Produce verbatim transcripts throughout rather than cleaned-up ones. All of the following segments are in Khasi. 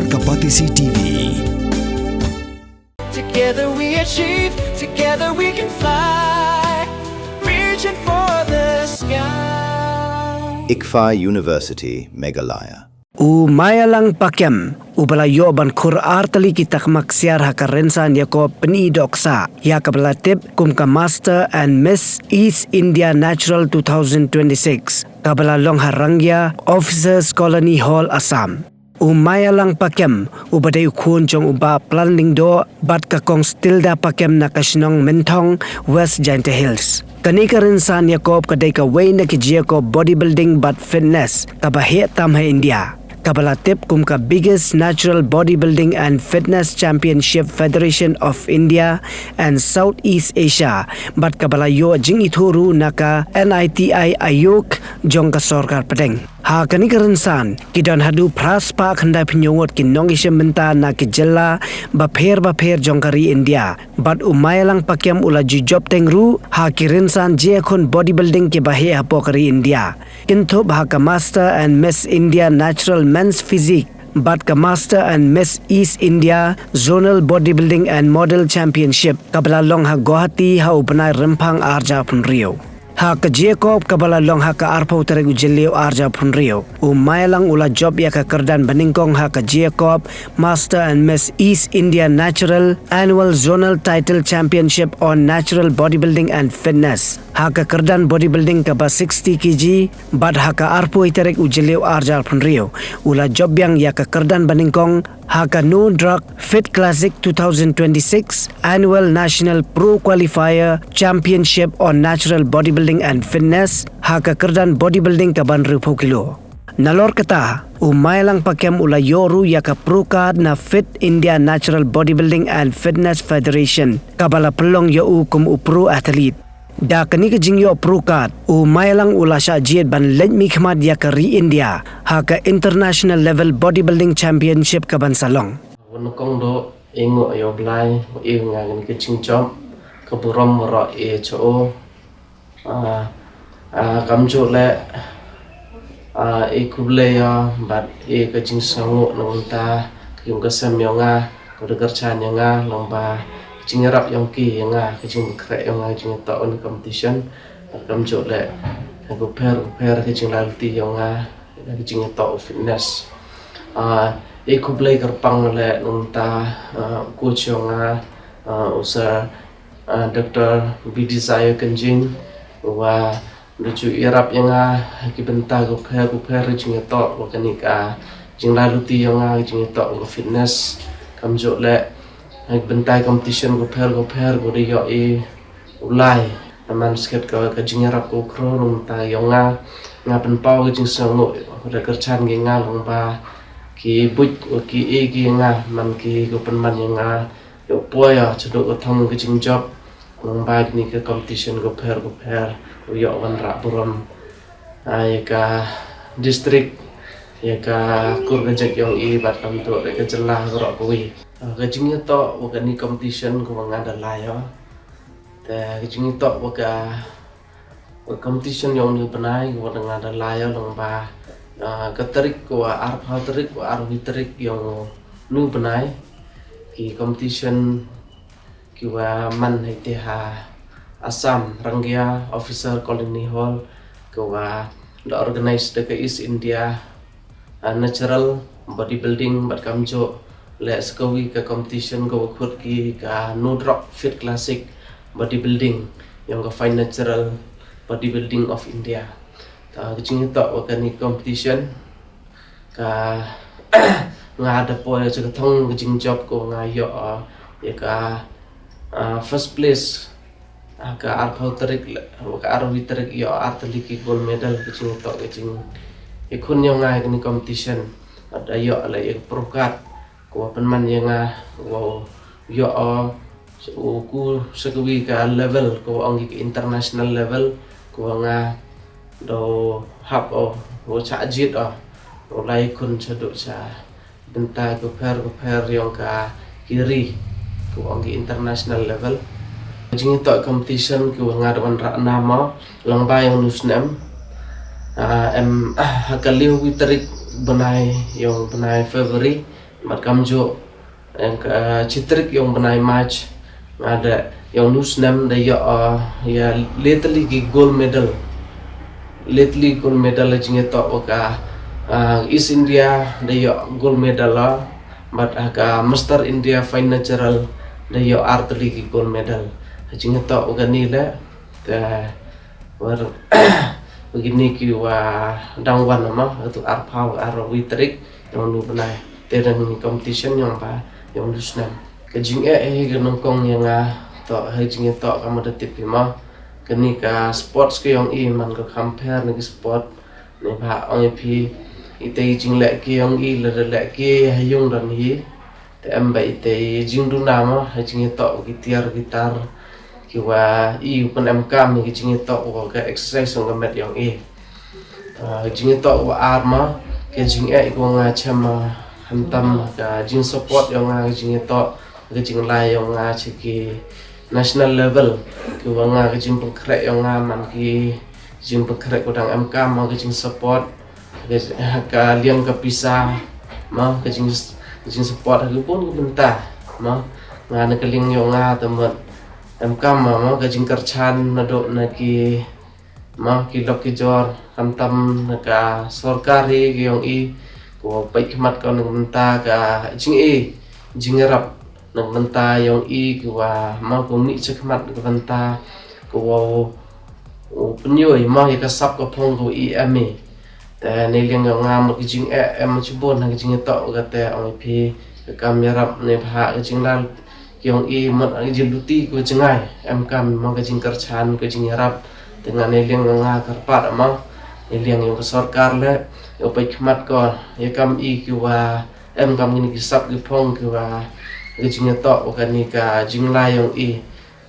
Ka Batesi T V. Together we achieve, together we can fly, reaching for the sky. ICFAI University, Meghalaya. U Maialang Pakem, uba la ïoh ban khur artylli ki takma ksiar ha ka rynsan ïakob pyni dohkha, ïa kaba la tip kum ka Master and Miss East India Natural two thousand twenty-six, kaba la long ha Rangia, Officers Colony Hall, Assam. U Maialang Pakem, uba dei u khun jong u Bah Plan Lyngdoh bad ka Kong Stilda Pakem na ka shnong Mynthong, West Jaintia Hills. Kane ka rynsan ïakob ka dei kawei na ki jingïakob bodybuilding bad fitness kaba heh tam ha India, kaba la tip kum ka Biggest Natural Bodybuilding and Fitness Championship, Federation of India and Southeast Asia, bad kaba la ïoh jingithuh ruh na ka NITI Aayog jong ka sorkar pdeng. Ha kane ka rynsan, ki don haduh phra spah khyndai phew hynñiew ngut ki nongïashim bynta na ki jylla bapher bapher jong ka ri India. Bad u Maialang Pakem u la ju jop teng ruh ha ki rynsan jingïakhun bodybuilding kiba heh hapoh ka ri India, kynthup ha ka Master and Miss India Natural Men's Physique bad ka Master and Miss East India Zonal Bodybuilding and Model Championship, kaba la long ha Guwahati ha u bnai Rymphang arhajar arphew hynriew. Ha ka jingïakob kaba la long ha ka arphew tarik u Jylliew arhajar arphew hynriew, u Maialang u la jop ïa ka kyrdan banyngkong ha ka jingïakob Master and Miss East India Natural Annual Zonal Title Championship on Natural Bodybuilding and Fitness ha ka kyrdan bodybuilding kaba sixty K G, bad ha ka arphew tarik u Jylliew arhajar arphew hynriew, u la jop biang ïa ka kyrdan banyngkong ha ka No Drug Fit Classic two thousand twenty-six Annual National Pro Qualifier Championship on Natural Bodybuilding and Fitness ha ka kyrdan bodybuilding kaba hynriewphew kilo. Nalor kata, u Maialang Pakem u la ïoh ruh ïa ka pro card na Fit India Natural Bodybuilding and Fitness Federation, kaba la pynlong ïa u kum u pro athlete. Da kane ka jingïoh pro card, u Maialang u la shah jied ban leit mihkhmat ïa ka ri India ha ka International Level Bodybuilding Championship kaban sa long. Wan kong do, i nguh ïa u Blai, i nga kane ka jingjop, ka burom baroh i cho. Ah, ah, kamjooh leh, ah, i khublei ïa, bad i ka jingsngewnguh na bynta ka ïing ka sem ïong nga, ka da kyrchan ïa nga, lyngba ka jingïarap ïong ki ïa nga, ka jingkhreh ïong nga, ka jingïatoh ïa une u competition. Bad kamjooh leh, ka pher, ka pher ka jinglalti ïong nga, ka jingïatoh u fitness. Ah, i khublei kyrpang leh na bynta, ah, u coach ïong nga, ah, u Sir, ah, Doctor B Desire Kynjing, uba da ju ïarap ïa nga ha ki bynta ka pher ka pher, ka jingïatoh, bad kane ka jinglalti ïong nga, ka jingïatoh ka fitness. Kamjooh leh, ha ki bynta competition ka pher ka pher, ka da ïoh i u Blai. Namar skhet ka, ka jingïarap ka u khroo na bynta ïong nga. Nga pynpaw ka jingsngewnguh, ka da kyrchan ki ïa nga lyngba ki buit, ki i ki ïa nga, man ki, ka pynman ïa nga ïoh poi ïa, shaduh ka thong ka jingjop, lyngba kine ki competition ka pher ka pher, u ïoh wanrah burom, ah, ïa ka district, ïa ka kur ka jait ïong i, bad kamjooh leh ka jylla baroh kawei. Ah, ka jingïatoh wa kane competition ka wa nga da lai ïa. Te ka jingïatoh wa ka, wa competition ïong une u bnai, ka wa nga da lai ïa lyngba, ah, ka tarik, ka wa arphew tarik, wa arphew tarik ïong une u bnai. Ki competition ki wa man ha ite ha Assam, Rangia Officer Colony Hall, ka wa da organize da ka East India, ah, Natural Bodybuilding, bad kamjooh leh sa kawei ka competition ka wa khot ki ka No Drug Fit Classic Bodybuilding, ïong ka Fine Natural Bodybuilding of India. Ta ka jingïatoh wa kane competition, ka nga da poi ïa ka thong ka jingjop, ka wa nga ïoh, ah, ïa ka, ah, first place. Ah, ka arphew tarik leh, ka arphew tarik ïoh ar tylli ki gold medal, ka jingïatoh, ka jing, ïa khun ïong nga ïa kane competition. Bad da ïoh leh ïa ka pro card, ka wa pynman ïa nga, wow ïoh, ah, u ku sa kawei ka level, ka wa ong ki ka international level, ka wa nga da hap, oh, wow shah jied, oh, wow lai khun shaduh sha bynta ka pher ka pher ïong ka ki ri, ka wa ong ki international level. Jingïatoh competition ka wa nga da wanrah nam, oh, lyngba ïong une u snem. Ah, em, ah, ha ka laiwi tarik bnai ïong bnai February, Bad kamjooh, ïa ka, eh, chitrik ïong bnai March, nga da ïong u snem da ïoh, eh, ïa le tylli ki gold medal. Le tylli gold medal ha jingïatoh wa ka, eh, East India da ïoh gold medal, eh, bad ha ka Master India Fine Natural da ïoh ar tylli ki gold medal. Ha jingïatoh wa kani le, te, wa, wa kini ki wa dang wan ma, ha tu arphaw arwi tarik, ïong u bnai. Te dang ni competition ïong ba, ïong u snem. Ka jingeh hi ka nyngkong ïa nga, to, ha jingeh to ka ma da tip hi ma. Kani ka sports ka ïong i man ka compare na ki sport. Ni ba ong i phi, ite i jingleh ki ïong i, lada leh ki ha ïong don hi. Te em ba ite i jingduna ma, ha jingeh to ki tiar ki tar. Ki wa i u pyn em kam ni ki jingeh to wa ka exercise ong ka met ïong i. Ah, jingeh to wa ar ma, ka jingeh ko nga chem ma, hantam ka jing support ïong nga ka jingeh to, ka jinglai ïong nga chi ki national level, ki wa nga ka jingpynkhreh ïong nga man ki jingpynkhreh ko dang em kam ma ka jing support, ka, ka liang ka pisa, ma ka jing, ka jing support ha ki bun ki bynta, ma nga na ka liang ïong nga te mut em kam ma, ma ka jingkyrchan na do na ki ma ki lok ki jor, khamtam na ka sorkar hi ki ïong i, ko peit khmat ko na ka bynta ka jing i, jingïarap na ka bynta ïong i ki wa ma ko mih cha khmat na ka bynta ko wa u pynïoh i ma ïa ka sap ka phong ko i em i. Te ni liang ïong nga mut ki jingeh em chibun ha ki jingeh to ka te ong i phi ka kam ïarap ni bha ka jinglal ki ïong i mut ha ki jingluti ko jngai em kam ma ka jingkyrchan ko jingïarap. Te nga ni liang ïong nga kyrpad ma ni liang ïong ka sorkar le ïong peit khmat ko ïa kam i ki wa em kam kini ki sap ki phong ki wa ka jingeh to wa kani ka jinglai ïong i.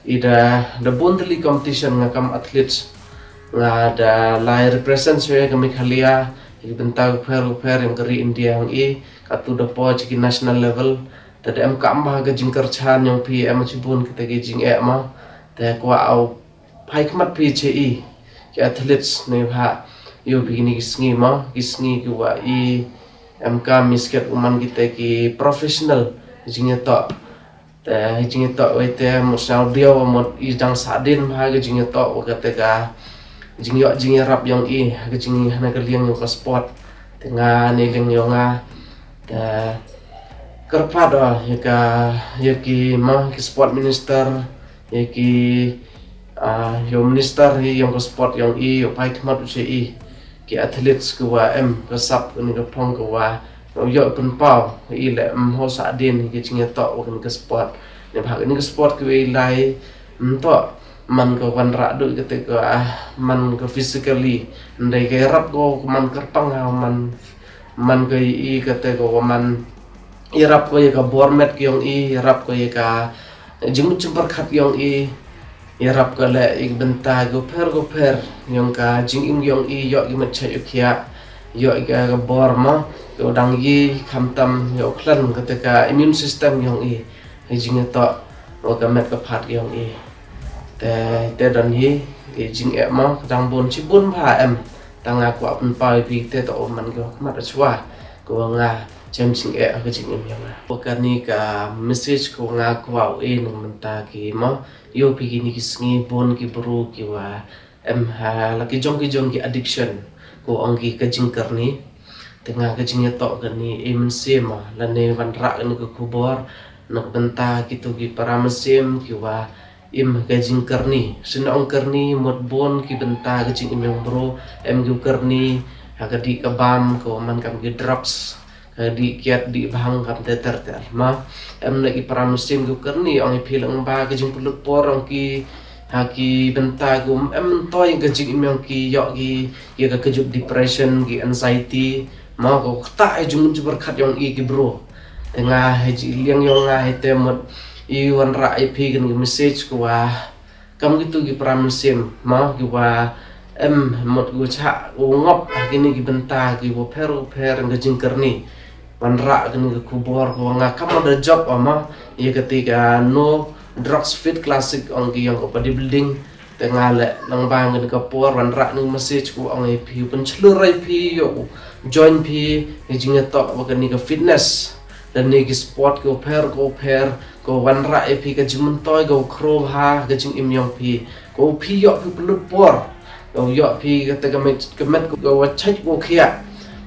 I da, da bun tylli competition nga kam athletes. Nga da lai represent shuwa ka Meghalaya, i bynta ka pher ka pher ïong ka ri India ïong i, ka tu da po chi ki national level. Te da em kam ba ka jingkyrchan ïong phi em chibun kita ki jingeh ma. Te kwah u phai khmat phi che i, ki athletes ni bha, ïoh phi kini ki sngi ma, ki sngi ki wa i, em kam i sket u man kita ki professional, jingeh to. Te jingeh to wa te mut sñiaw diaw mut i dang sa din bha ka jingeh to wa ka te ka jingïoh jingïarap ïong i ha ka jing ha na ka liang ïong ka sport. Te nga ni liang ïong nga te kyrpad o ïa ka ïa ki ma ki sport minister ïa ki ah, ïong minister hi ïong ka sport ïong i ïong phai khmat u che i ki athletes ki wa em ka sap kani ka phong ki wa ïoh pynpaw i le em ho sa din hi ki jingeh to wa kani ka sport. Ne bha kani ka sport ki wa i lai em to man ka wanrah du ka te ka ah, man ka physically ndai ka rap ko man kyrpang ha man man ka i ka te ko man i rap ko ïa ka bor met ki ïong i rap ko ïa ka jingmut jingpyrkhat ïong i. Ïarap ka leh i ka bynta ka pher ka pher ïong ka jingim ïong i ïoh ki met chait u khiah ïoh i ka ka bor ma ïoh dang i khamtam ïoh khlem kata ka immune system ïong i. I jingïatoh wa ka met ka phat ïong i. Te te don hi i jingeh ma ka dang bun chi bun bha em. Tang nga kwah pynpaw i phi te to man ka khmat chwa ko nga chem jingeh ka jingim ïong nga. Wa kani ka message ko nga kwah u e nang mynta ki ma ïoh phi kini ki sngi bun ki bru ki wa em ha la ki jong ki jong ki addiction ko ong ki ka jingkyrni. Te nga ka jingïatoh kani e mynsiem ma lane wanrah kani ka khubor na ka bynta kitu ki para mynsiem ki wa im ka jingkyrni. Sien ong kyrni mut bun ki bynta ka jingim ïong bru em ki u kyrni ha ka dih ka bam ko man kam ki drugs. Ka dih kiat dih bhang kam te ter ter ma em na ki para mynsiem ki u kyrni ong i phi lang ba ka jingpynlut por ong ki ha ki bynta ki um em to ïa ka jingim ïong ki ïoh ki ïa ka kajut depression ki anxiety ma ko kata ïa jingmut jingpyrkhat ïong i ki bru. Te nga ha ji liang ïong nga ha te mut i wanrah i phi kan ki message ko wa kam kitu ki para mynsiem ma ki wa em mut ki wa chah ki wa ngop ha kini ki bynta ki wa pher wa pher ka jingkyrni. Wanrah kini ki khubor ko wa nga kam da jop ma ïa kati ka no drugs fit classic ong ki ïong ka bodybuilding. Te nga leh nang bang kani ka por wanrah ni message ko ong i phi pynchlur i phi ïoh join phi i jingïatoh wa kani ka fitness. lane ki sport kiba pher kiba pher, kiba wanrah ïa phi ka jingmyntoi, kiba khraw bha ha ka jingim jong phi, kiba pynïoh phi pynlut por, kiba ïoh phi kata ka met, ka met kiba shait kiba khiah,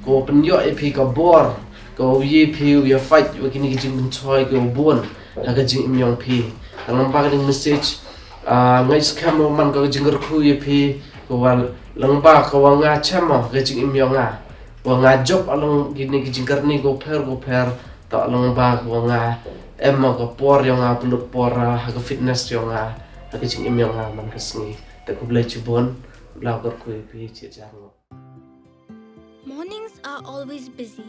kiba pynïoh ïa phi ka bor, kiba ïa phi ïa fight ïa kine ki jingmyntoi kiba bun ha ka jingim jong phi. Tang lyngba kane ka message, ah, nga ngeit skhem ba man ka jingkyrkhu ïa phi, kiba lyngba kiba nga shem ha ka jingim jong nga, ba nga jop ha long kine ki jingkyrni kiba pher kiba pher, te lyngba kiba nga em ha ka por jong nga, pynlut por ha ka fitness jong nga ha ka jingim jong nga man ka sngi. Te khublei shibun, la kyrkhu ïa phi, shit jar ngo. Mornings are always busy.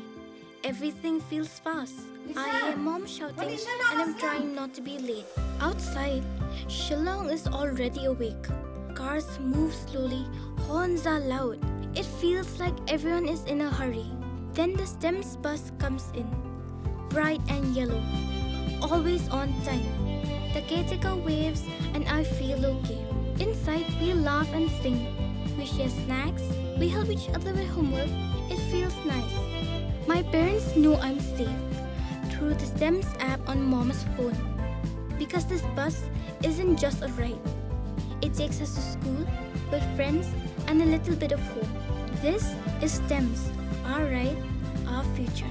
Everything feels fast. I hear mom shouting and I'm trying not to be late. Outside, Shillong is already awake. Cars move slowly, horns are loud. It feels like everyone is in a hurry. Then the STEMS bus comes in, bright and yellow, always on time. The caretaker waves and I feel okay. Inside, we laugh and sing. We share snacks. We help each other with homework. It feels nice. My parents know I'm safe through the STEMS app on mom's phone. Because this bus isn't just a ride, it takes us to school, with friends, and a little bit of home. This is STEMS, our ride, our future.